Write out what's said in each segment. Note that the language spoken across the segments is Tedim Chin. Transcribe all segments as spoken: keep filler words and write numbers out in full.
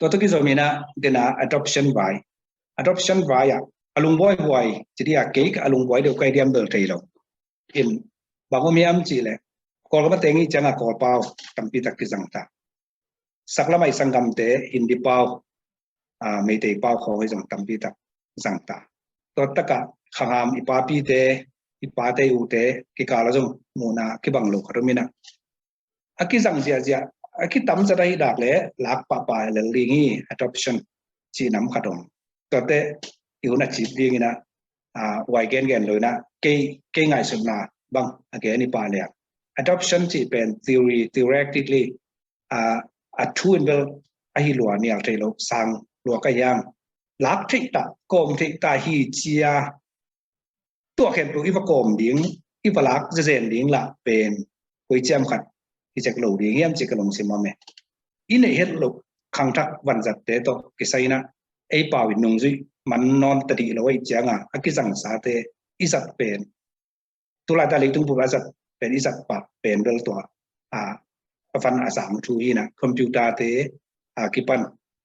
Tua tawh kizom in ah, dena adoption vai. Adoption vai ah, a lungbuai buai, ci dia, kei a lungbuai deuh kai diam bel thei lo. In, bang om hiam cih leh, Kawlgam a teng i ciangah Kawlpau tampi tak kizang ta. Saklam ah i sanggamte Hindi pau, ah, Meitei pau khawng hi zong tampi tak zang ta. Tua takah khangham i papite, i pate, i ute kikal ah zong muhna kibang lo khat om in ah, a kizang ziahziah, a kitam zat ahi dak leh lak pahpah lel ding hi, adoption cih nam khat om. Tuate i hun a cip ding in ah, ah, huai gengen lo in ah, kei, kei ngaihsutna bang a gen i pah leh, adoption cih pen theory, theoretically, ah, a thu in bel ahi lua, nial thei lo, sang lua ka hiang. Lak theih ta, kawm theih ta hi ci a, tua khempeuh i va kawm ding, i va lak zezen ding lah pen koi ciam khat hi zek lo ding hiam ci ka lungsim om e. I neih het loh khangthak vanzatte tawh kisai in ah, ei pau in nungzui man nawn ta dih lo ahih ciangah, a kizangsate i zat pen, tu laitak leitung bup a zat pen i zat pah pen bel tua, a, a van a zang thu hi in ah, computer-te a kipan,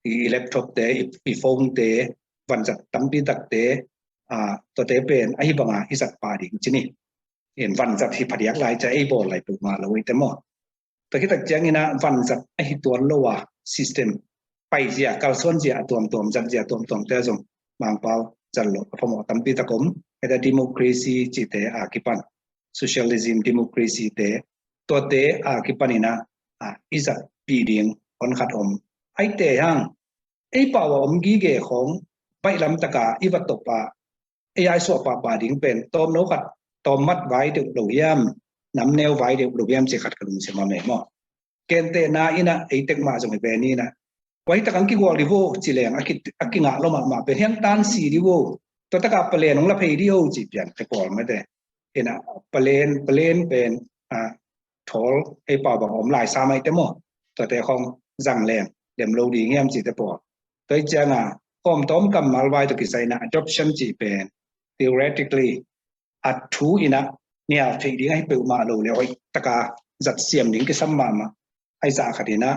i, i laptop-te, i, i phone-te, vanzat tampi takte, a, tuate pen ahi banga i zat pah ding ci ni. In vanzat hi phadiak lai ci a, ei bawl lai peuhmah lo hi te maw. Tua khit tak ciangin ah vanzat ahi tuan lo a system, paizia, kalsuanzia a tuamtuam, zatzia tuamtuamte zong Mangpau zat loh a phamawh tampi tak om. Heta democracy cihte a kipan, socialism, democracy-te, tuate a kipan in ah, ah, i zatpih ding hon khat om. Aite hang, ei pau a om gige khawng baihlam taka i va top a, ei a i suah pahpah ding pen tawmno khat, tawmmat vai deuh lo hiam, namneu vai deuh lo hiam ci khat ka lungsim a mei maw. Gentehna in ah, ei tek mah zong hi ve ni in ah, huai tak ang kigual di vo ci leng a ki, a kingah lo mahmah pen hiang tan si di vo. Tua takah palen hong la phei di ho ci pian te pawl mate. In ah palen, palen pen, ah, thawl ei pau bang om lai sa mai te maw. Tuate khawng zang leng lem lo ding hiam ci te pawl. Tua hi ciangah kawmtawm kammal vai tawh kisai in ah adoption cih pen theoretically a thu in ah nial theih ding ahi peuhmah lo leh hoih taka zat siam ding kisam mahmah. Ahi zah khat in ah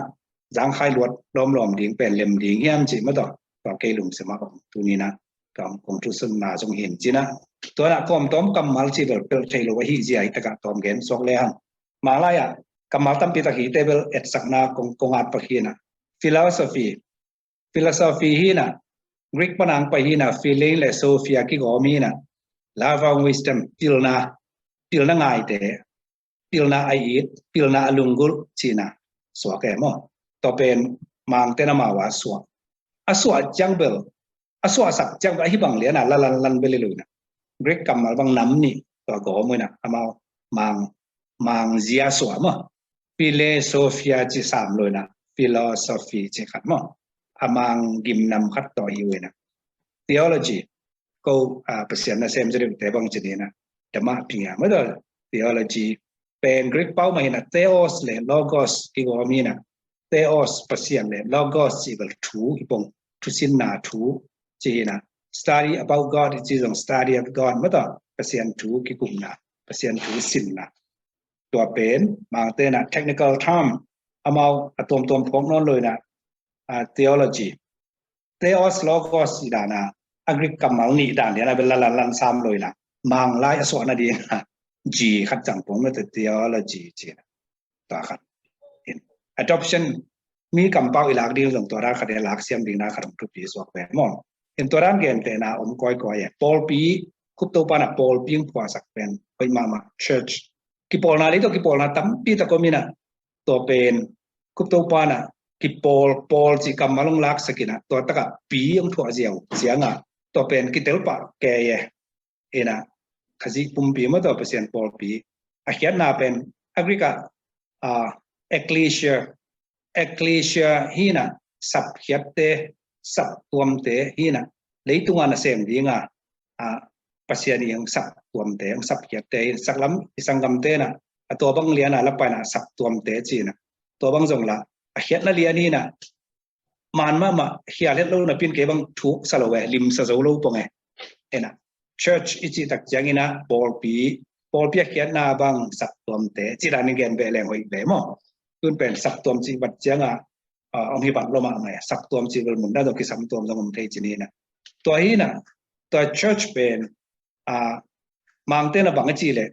zangkhai luat lawmlawm ding pen lem ding hiam cih mah tawh, tua kei lungsim ah om. Tuni in ah tua kong thusunna zong hi in ci in ah, tua in ah kawmtawm kammal cih bel pelh thei lo ahi zia hi takah tawm gen suak le hang. Manglai ah kammal tampi tak hi te bel etsakna kong, kong at pak hi in ah, philosophy, philosophy hi in ah, Greek pan ang pai hi in ah, phile le sophia kigawm hi in ah, love and wisdom, pilna, pilna ngaite, pilna a it, pilna a lunggulh cihna suak e maw. Tua pen Mangte'n amau a suah, a suah ciang bel, a suahsak ciang bel ahi bang lian a la lanlan bel hi lo in ah, Greek kammal bang nam nih tua gawm uh in ah, amau Mang, Mangzia suah maw. Philosophia ci sam lo in ah, philosophy ci khat maw. A Mang gimnam khat tawh hi uh in ah. Theology, ko, ah, Pasian nasem zaw deuhte bang ci ni in ah, dama pinga maw tawh. Theology pen Greek pau mah hi in ah, theos le logos kigawm hi in ah, theos Pasian le logos cih bel thu hi pong, thusinna thu ci hi in ah, study about God cih zong study of God maw tawh, Pasian thu kikumna, Pasian thu sinna. Tua pen Mangte'n ah technical term, amau a tuamtuam phawk nawn lo in ah, ah, theology, theos logos cih dan a, a Greek kammal nih dan lian a bel la lanlan sam lo in ah, Manglai a suah nading a G khat zang pong mate, theology ci in ah. Tua khat in adoption, mi kampau i lak ding zong tua dan khat in lak siam ding na khat hong thupi suak ve maw. In tua dan gentehna om kawikawi e. Pawlpi, Khup Topa in ah pawlpi hong phuahsak pen hoih mahmah. Church, kipawlna lei tawh kipawlna tampi tak om in ah, tua pen Khup Topa in ah kipawl, pawl cih kammal hong laksak in ah, tua takah pi hong thuah ziau ciangah, tua pen kitelpah kei e. In ah, Khazih pumpi maw tawh, Pasian pawlpi. A khiatna pen a Greek ah, ah, ecclesia, ecclesia hi in ah, sapkhiatte, saptuamte hi in ah, leitung a nasem ding a, ah, Pasian in hong saptuamte, hong sapkhiatte hi in ah, saklam i sanggamte in ah, a tua bang lian a la pai in ah saptuamte ci in ah, tua bang zong lah a khiatna lian hi in ah, man mahmah, khial het lo napi in kei bang thuk sa lo e, lim sa zo lo pong e. In ah, church i cih tak ciangin ah pawlpi, pawlpi a khiatna bang saptuamte cih dan in gen beh leng hoih ve maw. Tun pen saptuam cih vat ciangah, ah, hong hi bat lua mahmah e. Saptuam cih bel mun dan zong kisam tuam zong om thei ci ni na. Tua hi na, tua church pen, ah, Mangte na bang a cih leh,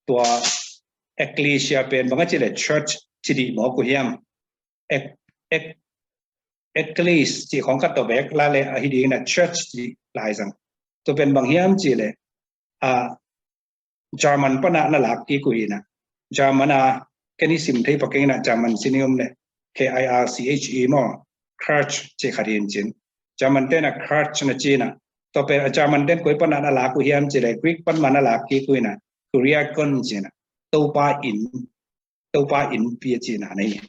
tua ecclesia pen bang a cih leh church ci dih mawk uh hiam? Ek, ek, eccles cih khawng khat tawh bek la leh ahi ding na church cih lai zang. Tua pen bang hiam cih leh, ah, German pana na lak kik uh hi na. German a, ken i sim thei pah keng hi na, German sin i om leh, K I R C H E maw, Kirche cih khat hi in cin. German te na Kirche na ci na. Tua pen a German ten koi pana na lak uh hiam cih leh, Greek pan mah na lak kik uh hi na, Kuriakon ci na. Topa inn, Topa innpi a cihna na hi.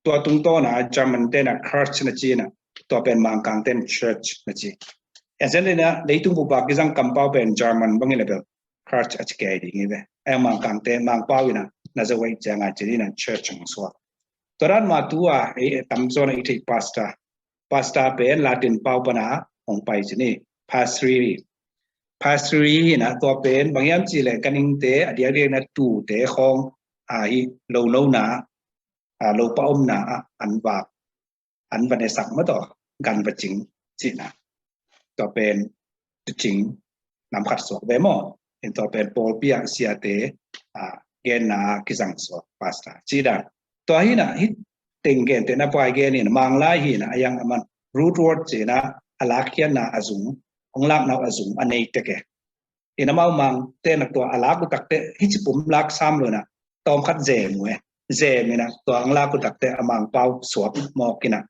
Tua tungtawn a German te na Kirche na ci na, tua pen Mangkang ten church na ci. En zen le na, leitung bup a kizang kampau pen German bang hi leh bel Kirche a ci kei ding hi ve. Ahi hang Mangkang te, Mangpau in a na zo ahih ciang a ci ni na church hong suak. Tua dan mah tu a, ei, ei, tam zaw na i theih pastor. Pastor pen Latin pau pana hong pai ci ni. Pastri. Pastri hi na, tua pen bang hiam cih leh ganhingte, a diakdiak na tuute khawng, a hi lo nona, a lo pah omna ah an vak, an va nesak mah tawh, gan va cing cihna. Tua pen tuucing nam khat suak ve maw. In tua pen pawlpi ah siate, a, genna kizang suak pastor cih dan. Tua hi na, hih teng gente na pai gen in Manglai hi na, a yang a man root word cih na, a lakkhiatna a zung, hong lakna uh a zung a nei tek e. In amau Mangte na tua a lak uh takteh hih ci pum lak sam lo na, tawm khat zem uh e. Zem in a tua hong lak uh takteh a Mangpau suak mawk in a,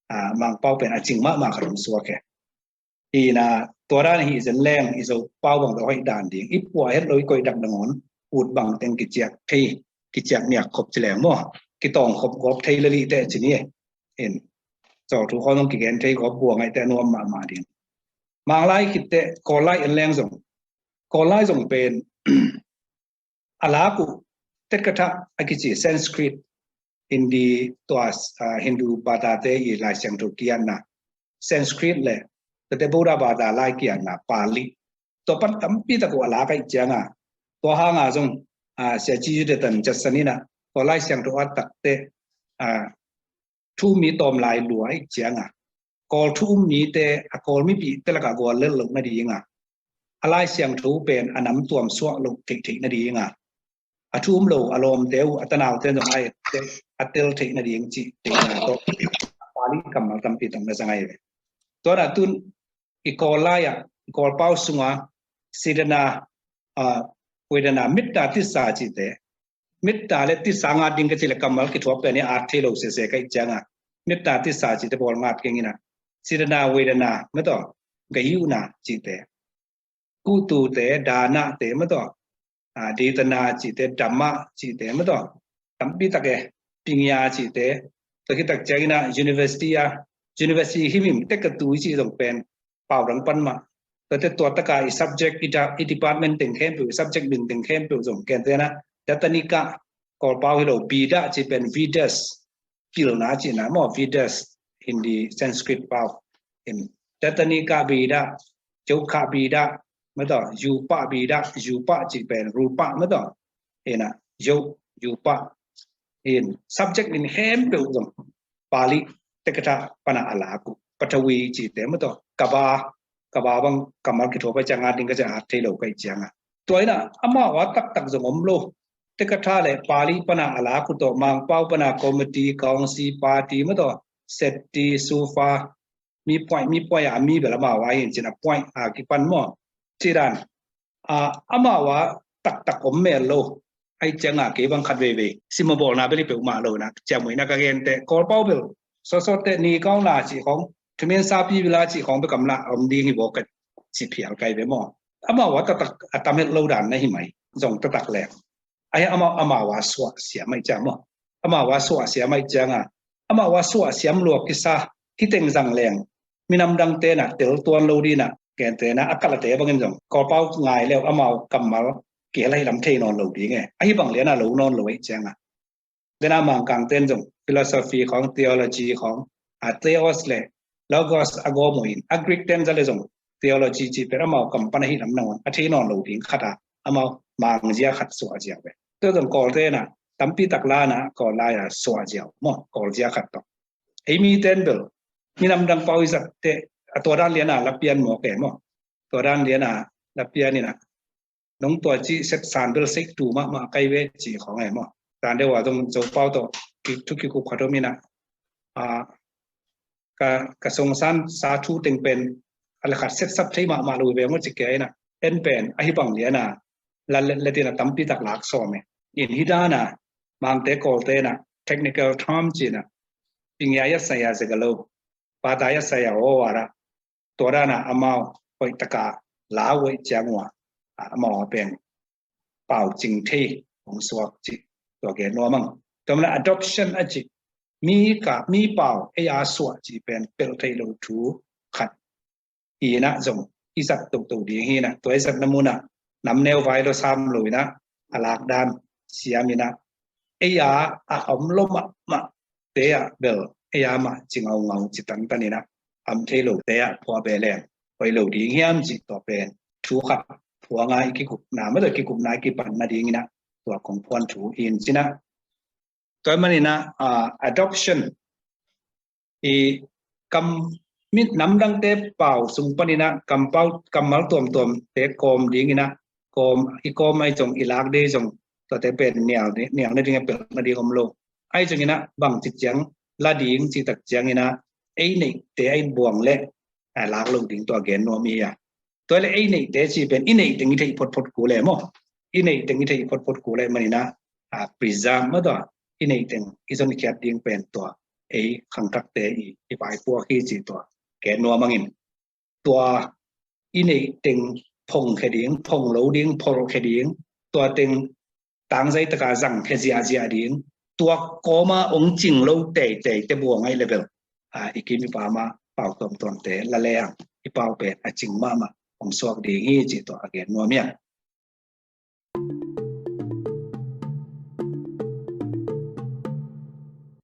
a, Mangpau pen a cing mahmah khat hong suak e. Hi na, tua dan hi zen leng i Zopau bang tawh hoih dan ding. I puah het lo i koih dak nangawn ut bang teng kiciak thei, kiciak niak khop ci leng maw. Kitawng khop gawp thei lel hi teh ci ni e. In, Zawl thu khawng zong kigen thei gawp buang ahih teh a nuam mahmah ding. Manglai khit teh Kawllai en leng zong, Kawllai zong pen a lak uh Tetkatha a kici Sanskrit, Hindi tua, ah, Hindu Bhasate i Lai Siangtho kiatna Sanskrit le tate Buddha Bhasa lai kiatna Pali, tua pan tampi tak uh a lak ahih ciang a, tua hang a zong, ah, Sia Ci Yu te tan catsan in a, tua Lai Siangtho a takteh, ah, thu um mi tawm lai lua ahih ciang a, Kawl thu um mite, a Kawl mipihte lakah gual lel loh nading a, a Lai Siangtho pen a nam tuam suak loh theihtheih nading a, a thu um lo a lawmte uh, a tanaute zong a etteh, a tel theih nading cih theihna tawh Pali kammal tampi tak na zang ahi ve. Tua na tun i Kawllai ah, i Kawlpau sungah Sedana, ah, Vedana, Metta, Tissa cihte, Metta le Tissa ngat ding ka cih leh kammal kithuap pen hi a, at thei lo sese ka hih ciang a, Metta, Tissa cihte bawl ngat keng in a, Sedana, Vedana mah tawh, Gayuna cihte, Kutute, Danate mah tawh, ah, Dedana cihte, Dhamma cihte mah tawh, tampi tak e, Pinya cihte, tua khit tak ciang in a university a, university himhim tek ka tu i cih zong pen pau dang pan mah. Tuate tua tak a i subject, i da-, i department teng khempeuh, i subject min teng khempeuh zong kente na, Datanika, Kawlpau hi lo, Bida cih pen Vedas, pilna cihna maw, Vedas, Hindi, Sanskrit pau. In, Datanika Bida, Jokha Bida mah tawh, Yupa Bida, Yupa cih pen rupa mah tawh. In a, Yo, Yupa. In, subject min khempeuh zong Pali Tetkatha pana a lak uh. Pathavi cihte mah tawh, Kaba, Kaba bang kammal kithuap ahih ciang a ding ka cih a, at thei lo ka hih ciang a. Tua in a, amau a taktak zong om lo. Tetkatha le Pali pana a lak uh tawh, Mangpau pana committee, council, party mah tawh, Setti, Sufa, mi puai, mi puai a, mi bel amau a hi in cin a puai a kipan maw. Cih dan, a, amau a taktak om mel lo. Ahih ciang a kei bang khat veivei sim a bawlna bel hi peuhmah lo na, ciamui na ka gen teh, Kawlpau bel sawtsawt teh, Ni Kaung La cih khawng, Thumin Sapi Villa cih khawng bel kam lah om ding hi baw ka ci phial kai ve maw. Amau a taktak a tam het lo dan na hi mai, zong taktak leng. Ahi amau, amau a suah siam ahih ciang maw. Amau a suah siam ahih ciang a, amau a suah siam lua kisa, hih teng zang leng minam dangte na tel tuan lo ding na, kente na, a kalate bangin zong Kawlpau ngai leu amau kammal kihel ahih lam thei nawn lo ding e. Ahi bang lian a lo nawn lo ahih ciang a, den a Mangkang ten zong philosophy khawng, theology khawng, a theos le logos a gawm uh in, a Greek ten za le zong theology cih pen amau kam pan ahih lam nangawn a thei nawn lo ding khat a, amau mangzia khat suah zia ve. Tua zong Kawlte na tampi tak la in ah Kawl lai-a suah ziau maw, Kawl zia khat tawh. Ei miten bel minam dang pau i zat teh a tua dan lian a la pian mawk e maw. Tua dan lian a la pian in ah nong tua cih sepsan bel seiktu mahmah kai ve cih khawng e maw. Tan deuh a zong Zopau tawh thu kikup khat om in ah, a, ka, ka songsan sa thu teng pen a le khat setsap thei mahmah lo ve maw ci kia in ah, en pen ahi bang lian a la let let in ah tampi tak lak sawm e. In hi dan a Mangte Kawlte in ah technical term ci in ah, pingia ya saya zegalo, pata ya saya o ara, tua dan a amau hoih taka lau hoih ciang uh a, amau a pen pau cing thei hong suak cih tua gen nuam ing. Tua manin ah adoption a cih, mi ka, mi pau ei a suah cih pen pelh thei lo thu khat hi in ah zong i zat toto ding hi in ah, tua i zatna mun ah namneu vai lo sam lo in ah a lak dan siam in ah, ei a a om lo mahmah te ah bel ei a mah ci ngaungau ci tantan in ah, om thei lo te ah phuah beh leng hoih lo ding hiam cih tua pen thu khat phuang a i kikupna, mah tua kikupna i kipan nading in ah tua kong phuan thu hi in cih ah. Tua manin ah, ah, adoption i kam, mi namdangte pau sung panin ah kampau, kammal tuamtuamte kawm ding in ah, kawm, i kawm ahi zong, i lak ding zong, tuate pen nial, nial nading a pelh nading om lo. Ahi zong in ah bang ci ciang la ding cih tak ciang in ah ei neihte a i buang leh, a, lak lo ding tua gen nuam hi a. Tua leh ei neihte ci pen i neih teng i theih photphot kul e maw. I neih teng i theih photphot kul e manin ah, a, preserve mah tua, i neih teng i zonkhiat ding pen tua ei khangthakte i, i vaipuak hi cih tua gen nuam ing in. Tua i neih teng phongkhia ding, phong lo ding, pholkhia ding, tua teng tangzai taka zangkhia ziahziah ding, tua kawm a hong cing lo teitei te buang ahi leh bel, a, i kim i pam a pau tuamtuamte la leng i pau pen a cing mahmah hong suak ding hi cih tua a gen nuam hi a.